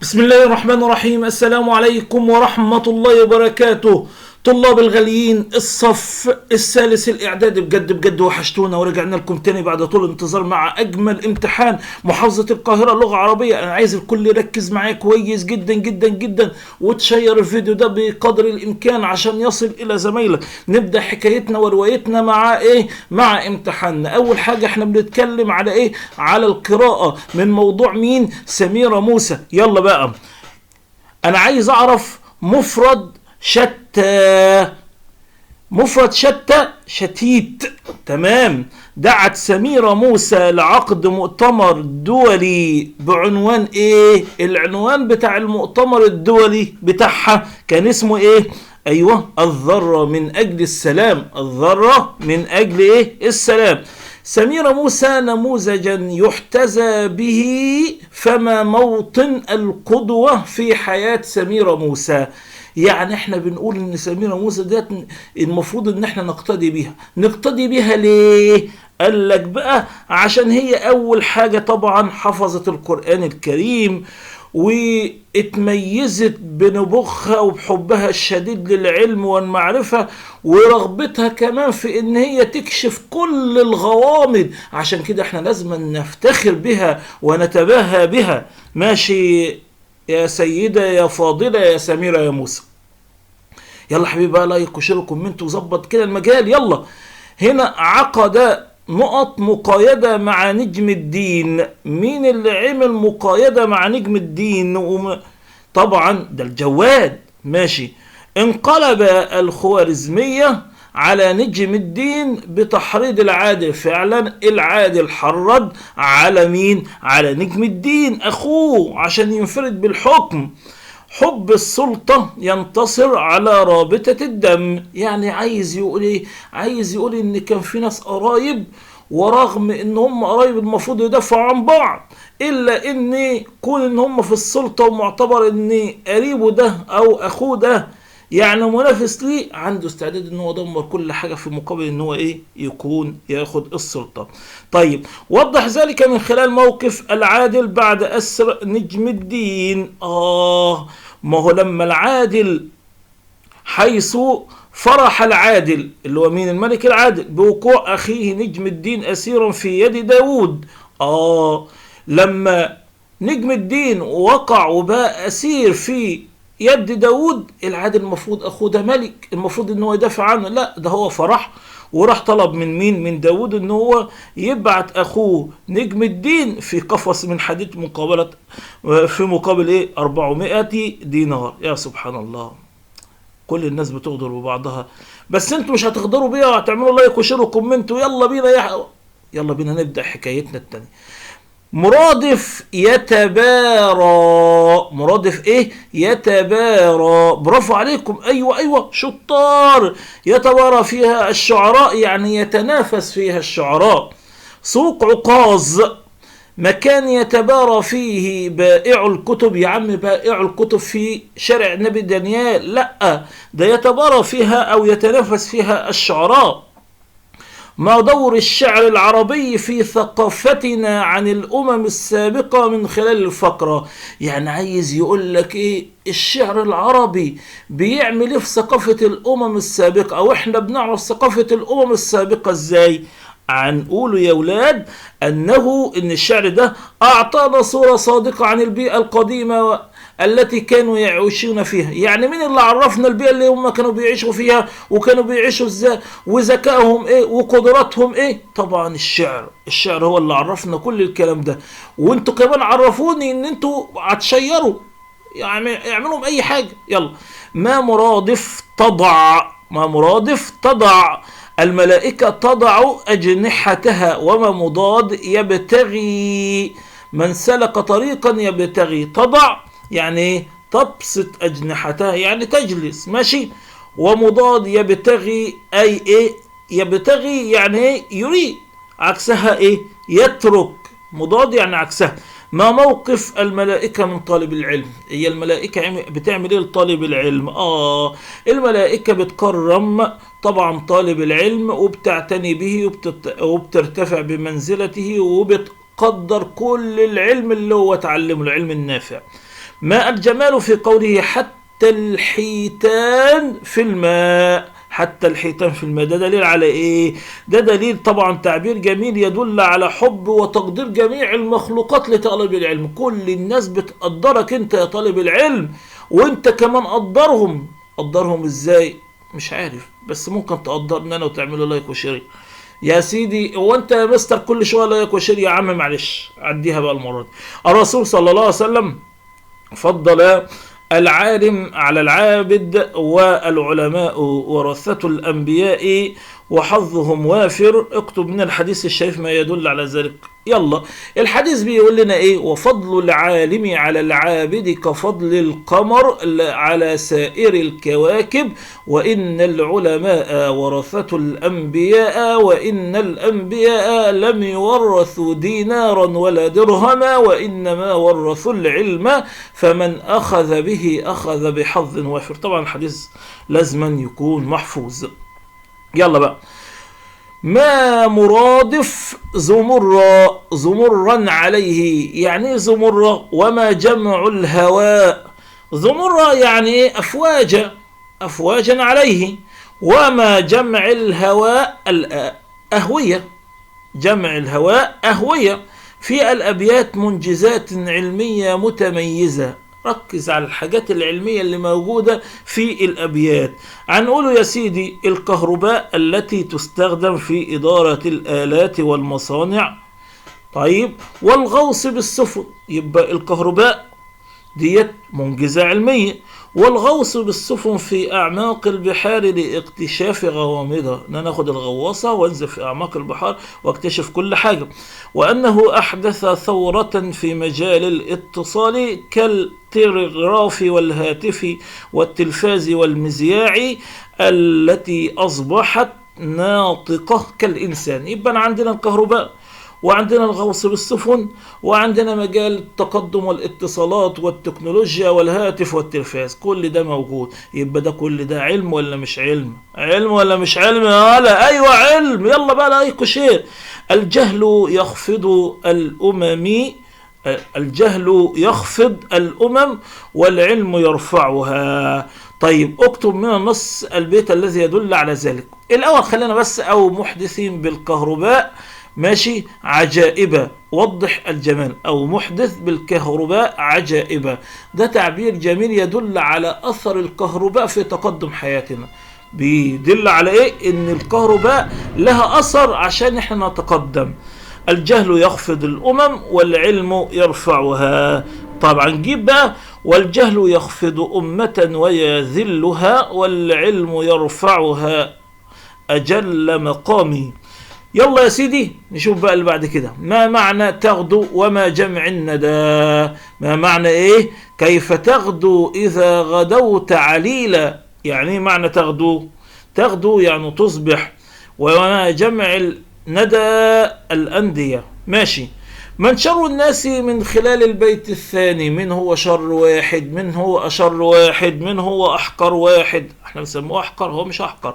بسم الله الرحمن الرحيم. السلام عليكم ورحمة الله وبركاته. طلاب الغاليين الصف الثالث الإعدادي، بجد بجد وحشتونا ورجعنا لكم تاني بعد طول انتظار مع أجمل امتحان محافظة القاهرة لغة عربية. أنا عايز الكل يركز معايا كويس جدا جدا جدا، وتشير الفيديو ده بقدر الإمكان عشان يصل إلى زمايلك. نبدأ حكايتنا وروايتنا مع إيه؟ مع امتحاننا. أول حاجة احنا بنتكلم على إيه؟ على القراءة من موضوع مين؟ سميرة موسى. يلا بقى، أنا عايز أعرف مفرد شتى. مفرد شتى شتيت، تمام. دعت سميرة موسى لعقد مؤتمر دولي بعنوان ايه؟ العنوان بتاع المؤتمر الدولي بتاعها كان اسمه ايه؟ ايوه، الذرة من اجل السلام. الذرة من اجل ايه؟ السلام. سميرة موسى نموذجا يحتذى به، فما موطن القدوة في حياة سميرة موسى؟ يعني احنا بنقول ان سميرة موسى ديت المفروض ان احنا نقتدي بيها. نقتدي بيها ليه؟ قال لك بقى عشان هي اول حاجة طبعا حفظت القرآن الكريم، واتميزت بنبوغها وبحبها الشديد للعلم والمعرفة، ورغبتها كمان في ان هي تكشف كل الغوامض. عشان كده احنا لازم نفتخر بها ونتباهى بها. ماشي يا سيدة يا فاضلة يا سميرة يا موسى. يلا حبيبي بقى، like و share و comment وظبط كده المجال. يلا هنا عقد نقط مقايدة مع نجم الدين. مين اللي عمل مقايدة مع نجم الدين؟ طبعا ده الجواد. ماشي. انقلب الخوارزمية على نجم الدين بتحريض العادل. فعلا العادل حرض على مين؟ على نجم الدين اخوه عشان ينفرد بالحكم. حب السلطة ينتصر على رابطة الدم. يعني عايز يقول ايه؟ عايز يقول ان كان في ناس قرايب، ورغم ان هم قرايب المفروض يدافعوا عن بعض، الا ان كون ان هم في السلطة ومعتبر ان قريبه ده او اخوه ده يعني منافس ليه، عنده استعداد ان هو يدمر كل حاجة في مقابل ان هو ايه؟ يكون ياخد السلطة. طيب وضح ذلك من خلال موقف العادل بعد اسر نجم الدين. ما هو لما العادل، حيث فرح العادل اللي هو مين؟ الملك العادل، بوقوع اخيه نجم الدين اسيرا في يد داود. لما نجم الدين وقع وبقى اسير في يد داود، العادل المفروض اخوه ده ملك، المفروض ان هو يدافع عنه. لا، ده هو فرح وراح طلب من مين؟ من داود ان هو يبعت اخوه نجم الدين في قفص من حديد مقابلة، في مقابل ايه؟ 400 دينار. يا سبحان الله، كل الناس بتغدر ببعضها، بس انتوا مش هتغدروا بيها وهتعملوا like و share و comment. ويلا بينا يلا بينا نبدأ حكايتنا التانية. مرادف يتبارى. مرادف ايه؟ يتبارى. برافو عليكم، ايوه ايوه شطار. يتبارى فيها الشعراء، يعني يتنافس فيها الشعراء. سوق عكاظ، مكان يتبارى فيه بائع الكتب. يا عم بائع الكتب في شارع النبي دانيال، لا ده يتبارى فيها او يتنافس فيها الشعراء. ما دور الشعر العربي في ثقافتنا عن الأمم السابقة من خلال الفقرة؟ يعني عايز يقول لك إيه؟ الشعر العربي بيعمل إيه في ثقافة الأمم السابقة، أو إحنا بنعرف ثقافة الأمم السابقة إزاي؟ هنقوله يا ولاد أنه إن الشعر ده أعطانا صورة صادقة عن البيئة القديمة التي كانوا يعيشون فيها. يعني مين اللي عرفنا البيئة اللي هم كانوا بيعيشوا فيها، وكانوا بيعيشوا ازاي، وذكائهم ايه، وقدراتهم ايه؟ طبعا الشعر، الشعر هو اللي عرفنا كل الكلام ده. وانتوا كمان عرفوني ان انتوا هتشيروا، يعني اعملوا اي حاجة. يلا، ما مرادف تضع؟ ما مرادف تضع؟ الملائكة تضع أجنحتها. وما مضاد يبتغي؟ من سلك طريقا يبتغي. تضع يعني تبسط أجنحتها، يعني تجلس. ماشي. ومضاد يبتغي أي إيه؟ يبتغي يعني إيه؟ يريد. عكسها إيه؟ يترك. مضاد يعني عكسها. ما موقف الملائكة من طالب العلم؟ هي الملائكة بتعمل ايه لطالب العلم؟ الملائكة بتكرم طبعا طالب العلم، وبتعتني به، وبترتفع بمنزلته، وبتقدر كل العلم اللي هو تعلمه، العلم النافع. ما الجمال في قوله حتى الحيتان في الماء؟ حتى الحيتان في الماء، ده دليل على ايه؟ ده دليل طبعا تعبير جميل يدل على حب وتقدير جميع المخلوقات لطالب العلم. كل الناس بتقدرك انت يا طالب العلم، وانت كمان قدرهم. قدرهم ازاي؟ مش عارف، بس ممكن تقدرنا انا وتعملوا like و share. يا سيدي هو انت يا مستر كل شوية like و share؟ يا عم معلش عديها بقى المرة دي. الرسول صلى الله عليه وسلم فضل العالم على العابد، والعلماء ورثة الأنبياء وحظهم وافر. اكتب من الحديث الشريف ما يدل على ذلك. يلا الحديث بيقول لنا ايه؟ وفضل العالم على العابد كفضل القمر على سائر الكواكب، وإن العلماء ورثة الأنبياء، وإن الأنبياء لم يورثوا دينارا ولا درهما، وإنما ورثوا العلم، فمن أخذ به أخذ بحظ وافر. طبعا الحديث لازما يكون محفوظ. يلا بقى، ما مرادف زمرة؟ زمرا عليه، يعني زمرة. وما جمع الهواء؟ زمرة يعني أفواجا، أفواجا عليه. وما جمع الهواء؟ الأهوية، جمع الهواء أهوية. في الأبيات منجزات علمية متميزة. ركز على الحاجات العلمية اللي موجودة في الأبيات. هنقوله يا سيدي الكهرباء التي تستخدم في إدارة الآلات والمصانع. طيب، والغوص بالسفن، يبقى الكهرباء ديت منجزة علمية، والغوص بالسفن في أعماق البحار لاكتشاف غوامضها، إن أنا آخد الغواصة وأنزل في أعماق البحار واكتشف كل حاجة. وأنه أحدث ثورة في مجال الاتصال كالتلغراف والهاتف والتلفاز والمذياع التي أصبحت ناطقة كالإنسان. يبقى عندنا الكهرباء، وعندنا الغوص بالسفن، وعندنا مجال التقدم والاتصالات والتكنولوجيا والهاتف والتلفاز، كل ده موجود. يبقى ده كل ده علم ولا مش علم؟ علم ولا مش علم؟ لا ايوه علم. يلا بقى like و share. الجهل يخفض الامم، الجهل يخفض الامم والعلم يرفعها. طيب اكتب من النص البيت الذي يدل على ذلك. الاول خلينا بس او محدثين بالكهرباء، ماشي، عجائبة، وضح الجمال، أو محدث بالكهرباء عجائبة. ده تعبير جميل يدل على أثر الكهرباء في تقدم حياتنا. بيدل على إيه؟ إن الكهرباء لها أثر عشان إحنا نتقدم. الجهل يخفض الأمم والعلم يرفعها. طبعا نجيب بقى والجهل يخفض أمة ويذلها والعلم يرفعها أجل مقامي. يلا يا سيدي نشوف بقى اللي بعد كده. ما معنى تغدو وما جمع الندى؟ ما معنى ايه؟ كيف تغدو اذا غدوت عليلا. يعني ايه معنى تغدو؟ تغدو يعني تصبح. وما جمع الندى؟ الاندية. ماشي. من شر الناس من خلال البيت الثاني؟ من هو شر واحد؟ من هو أشر واحد؟ من هو أحقر واحد؟ احنا بنسموه أحقر، هو مش أحقر.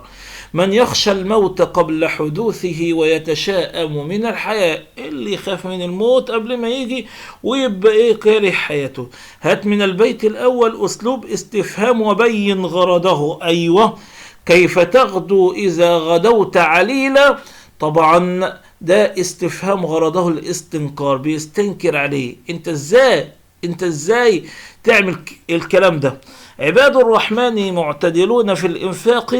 من يخشى الموت قبل حدوثه ويتشاءم من الحياة، اللي يخاف من الموت قبل ما يجي ويبقى ايه كاره حياته. هات من البيت الأول أسلوب استفهام وبين غرضه. أيوة، كيف تغدو إذا غدوت عليلا. طبعا ده استفهام غرضه الاستنكار، بيستنكر عليه، انت ازاي، انت ازاي تعمل الكلام ده. عباد الرحمن معتدلون في الانفاق.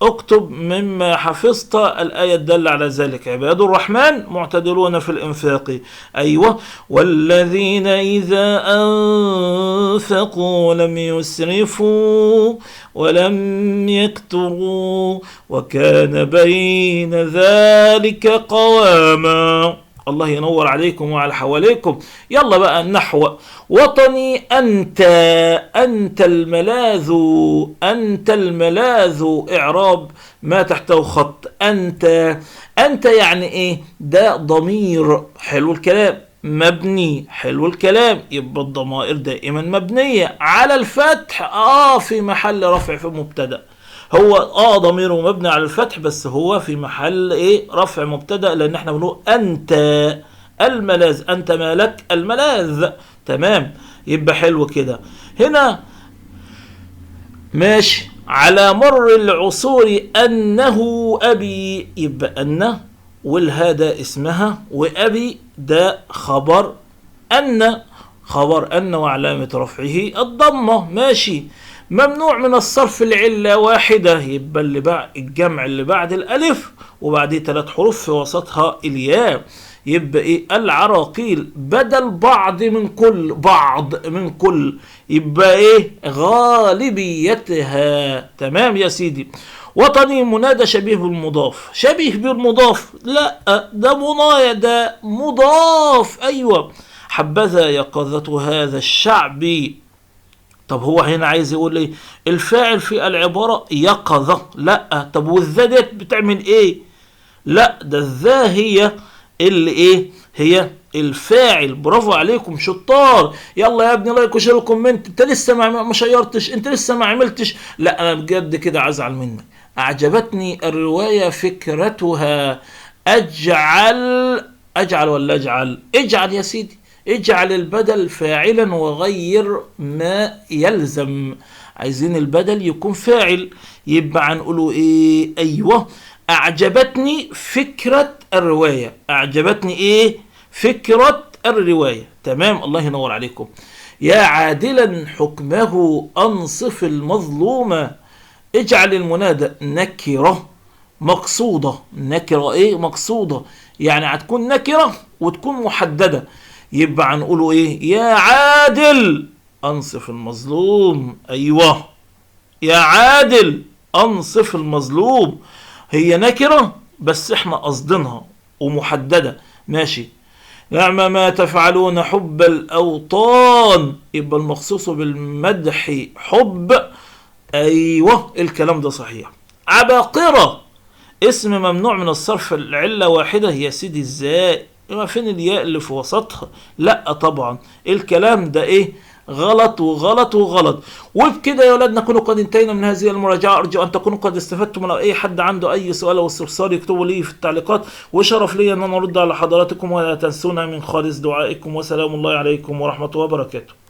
اكتب مما حفظت الآية الدالة على ذلك. عباد الرحمن معتدلون في الإنفاق. أيوة، والذين إذا أنفقوا لم يسرفوا ولم يكتروا وكان بين ذلك قواما. الله ينور عليكم وعلى حواليكم. يلا بقى النحو. وطني أنت، أنت الملاذ، أنت الملاذ، إعراب ما تحته خط. أنت، أنت يعني إيه؟ ده ضمير، حلو الكلام، مبني، حلو الكلام، يبقى الضمائر دائما مبنية على الفتح، في محل رفع في مبتدأ. هو ضميره مبني على الفتح بس هو في محل ايه؟ رفع مبتدأ، لان احنا بنقول انت الملاذ، انت مالك الملاذ. تمام. يبقى حلو كده. هنا ماشي، على مر العصور أنه أبي، يبقى أن والهذا اسمها، وأبي ده خبر أن، خبر أن وعلامة رفعه الضمة. ماشي، ممنوع من الصرف العلة واحدة، يبقى اللي بعد الجمع اللي بعد الألف وبعديه 3 حروف في وسطها الياء، يبقى إيه؟ العراقيل بدل بعض من كل، بعض من كل، يبقى إيه؟ غالبيتها. تمام يا سيدي. وطني منادى شبيه بالمضاف، شبيه بالمضاف، لا ده منايا، ده مضاف. أيوة، حبذا يقظة هذا الشعب. طب هو هنا عايز يقول ايه؟ الفاعل في العبارة يقظة، لا. طب والذا ديت بتعمل ايه؟ لا ده الذا هي اللي ايه؟ هي الفاعل. برافو عليكم شطار. يلا يا ابني like و share و comment. انت لسه ما شيرتش، انت لسه ما عملتش، لا انا بجد كده ازعل منك. اعجبتني الرواية فكرتها. اجعل، اجعل ولا اجعل؟ اجعل يا سيدي، اجعل البدل فاعلا وغير ما يلزم. عايزين البدل يكون فاعل، يبقى هنقوله ايه؟ ايوه، اعجبتني فكرة الرواية. اعجبتني ايه؟ فكرة الرواية. تمام، الله ينور عليكم. يا عادلا حكمه انصف المظلومة. اجعل المنادى نكرة مقصودة. نكرة ايه؟ مقصودة، يعني هتكون نكرة وتكون محددة، يبقى هنقوله ايه؟ يا عادل انصف المظلوم. ايوه، يا عادل انصف المظلوم، هي نكرة بس احنا قصدنها ومحددة. ماشي. نعم ما تفعلون حب الاوطان، يبقى المخصوص بالمدح حب. ايوه الكلام ده صحيح. عباقرة اسم ممنوع من الصرف العلة واحدة. يا سيدي ازاي؟ ما فين الياء اللي في وسطها؟ لا طبعا الكلام ده ايه؟ غلط وغلط وغلط. وبكده يا ولاد نكون قد انتهينا من هذه المراجعة. ارجو ان تكونوا قد استفدتم. لو اي حد عنده اي سؤال او استفسار يكتبوا لي في التعليقات، وشرف لي ان انا ارد على حضراتكم. ولا تنسونا من خالص دعائكم، وسلام الله عليكم ورحمة وبركاته.